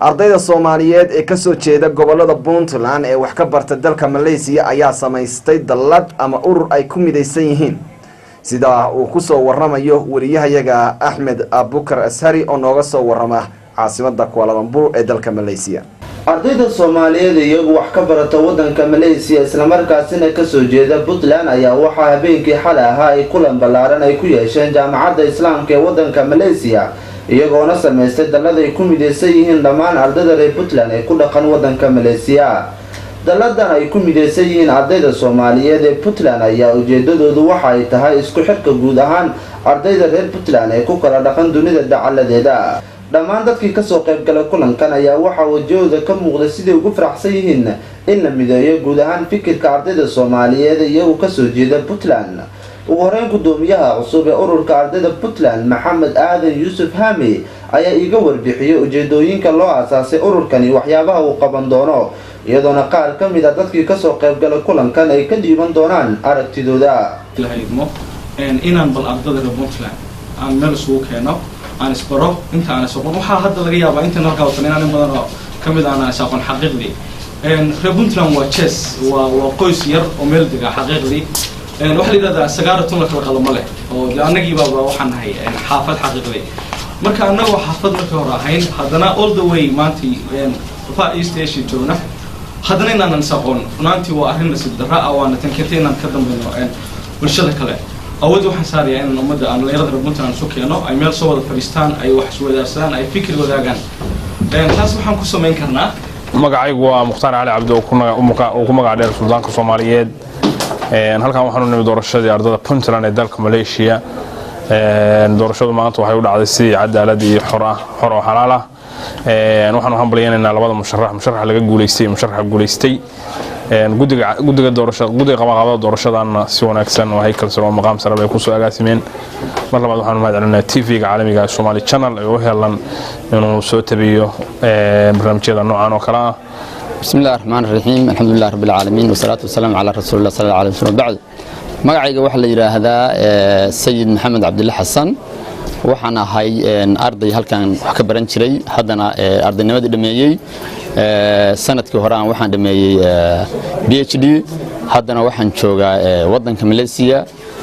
Ardayda Soomaaliyeed ee kasoo jeeda gobolada Puntland ee wax ka barta dalka Malaysiya ayaa samaystay dallad ama urur ay ku midaysan yihiin, sida uu kusoo waramayo wariyahayaga Axmed Abukar Ashari oo nooga soo warama caasimada Kuala Lumpur ee dalka Malaysiya. Ardayda Soomaaliyeed iyagu wax ka barata wadanka Malaysiya, islamarkaasina kasoo jeeda Puntland, ayaa waxaa habeenkii xalay ahaa ay kulan ballaaran ay ku yeesheen Jaamacadda Islaamka ee wadanka Malaysiya, iyagoona samaystay dallad ay ku midaysan yihiin dhammaan ardayda reer Puntland ee ku dhaqan wadanka Malaysiya. Dalladan ay ku midaysan yihiin ardayda Soomaaliyeed ee Puntland ayaa ujeedadoodu waxa ay tahay isku xirka guud ahaan ardayda reer Puntland ee ku kala dhaqan dunida dacaladeeda. Dhammaan dadkii kasoo qaybgalay kulankan ayaa waxaa wajahooda ka muuqday siday ugu faraxsan yihiin in la mideeyo guud ahaan fikirka ardayda Soomaaliyeed iyagu kasoo jeeda Puntland. Ugu horeyn, gudoomiyaha cusub ee ururka ardayda Puntland, Maxamed Aadan Yuusuf Hami, ayaa iiga warbixiyey ujeedooyinka loo aasaasay ururkani, waxyaabaha uu qaban doono, iyadoona qaar ka mid a dadkii kasoo qaybgalay kulankan ay ka dhiiban doonaan aragtidooda. Inaan bal ardada reer Puntland aan meel isugu keeno, aan isbaro inta aan isaqoon. Waxaa hadda laga yaabaa intan halkaa watan inaan in badan oo kamid aan isaqoon. Xaqiiqdii, reer Puntland waa jes waa qoys yar oo meel dega. Xaqiiqdii, waxaa la yidhahdaa sagaara tun la kala qado ma leh, oo de annagii baaba waxaan nahay xaafad. Xaqiiqdii, marka annagoo xaafad markii hore ahayn, haddana all the way maanta Far East Asia joogna, haddana inaanan isaqoon runaantii waa arrin nasiib darra ah, waana tan keentay inaan ka dambayno bulshada kale. Awood waxaan saarayaa inaan ummadda aan dhalinyarada reer Puntland isu keeno, ay meel soo wada fadhiistaan, ay wax iswadaarsadaan, ay fikir wadaagaan. Taas waxaan ku samayn karnaa. Magacaygu waa Mukhtaar Cali Cabdi oo ku magac dheer Suldaanka Soomaaliyeed. Halkan waxaanu nimid doorashadii ardada Puntland ee dalka Malaysia. Doorashadu maanta waxay u dhacday si cadaalad iyo xor ah, xor oo xalaal ah. Waxaanu hambalyaynaynaa labada musharax, musharaxa laga guulaystay iyo musharaxa guulaystay. Guddiga doorashada, guddiga qabanqaabada doorashadanna si wanaagsan oo haykal sare oo maqaam sare bay kusoo agaasimeen. Mar labaad waxaanu mahad celinayaa TV-ga caalamiga ee Somali Channel ee u helan inuu soo tabiyo barnaamijyada noocan oo kale ah. بسم الله الرحمن الرحيم، الحمد لله رب العالمين، والصلاة والسلام على رسول الله صلى الله عليه وسلم، بعد. Magacayga waxaa la yidhaahdaa Sayid Maxamed Cabdille Xasan. Waxaan ahay arday halkan wax ka baran jiray, haddana ardaynimadii dhameeyey. Sanadkii hore aan waxaan dhameeyey PhD, haddana waxaan joogaa waddanka Malaysia.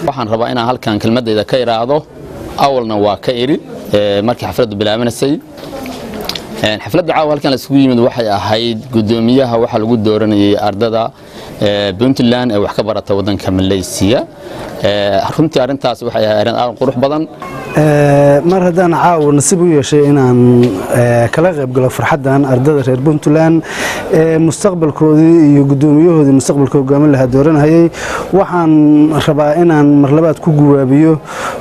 Waxaan rabaa inaan halkan kelmadayda ka idhaahdo. Awalna waa ka iri markii xafladdu bilaabanaysay. Xafladda caawa halkan la isugu yimid waxay ahayd guddoomiyaha waxaa lagu dooranayay ardada Puntland ee wax ka barata waddanka Malaysia. Runtii arrintaas waxay ahayd arrin aad qurux badan. Mar haddaan caawa nasiib u yeeshay inaan kala qayb galo farxaddan ardada reer Puntland ee mustaqbalkoodii iyo guddoomiyahoodii mustaqbalka hogaamin lahaa dooranhayay, waxaan rabaa inaan marlabaad ku guwaabiyo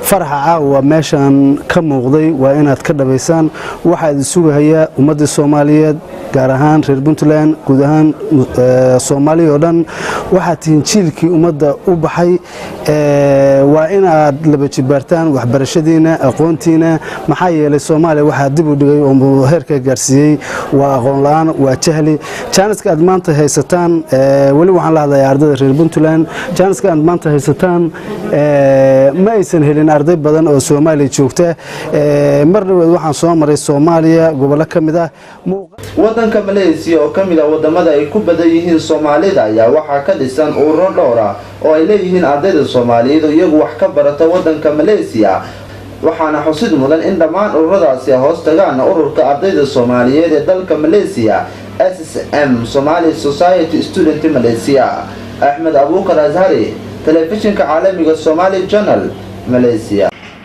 faraxa caawa meeshaan ka muuqday waa inaad ka dhabaysaan. Waxaa idin sugahayaa ummaddii Soomaaliyeed, gaar ahaan reer Puntland, guud ahaan Soomaaliya oo dhan. Waxaad tihiin jiilkii ummadda u baxay. Waa inaad laba jibaartaan waxbarashadiina, aqoontiina, maxaa yeelay Soomaaliya waxaa dib u dhigay oo heerka gaarsiiyey waa aqoon la-aan, waa jahli. Jaaniska aad maanta haysataan, weli waxaan la hadlayaa ardayda reer Puntland, jaaniska aad maanta haysataan ma aysan helin arday badan oo Soomaaliya joogta. Mar dhaweed waxaan soo maray Soomaaliya gobollo ka mid ah. Wadanka Malaysiya oo ka mid ah wadamada ay ku badan yihiin Soomaalida ayaa waxaa ka dhisan ururo dhowr ah oo ay leeyihiin ardayda Soomaaliyeed oo iyagu wax ka barata wadanka Malaysiya. Waxaana xusid mudan in dhammaan ururadaasi hoos tagaan ururka ardayda Soomaaliyeed ee dalka Malaysiya, SSM, Somali Society Student Malaysia. Axmed Abuukar Ashari, telefishinka caalamiga Somali Channel, Malaysia.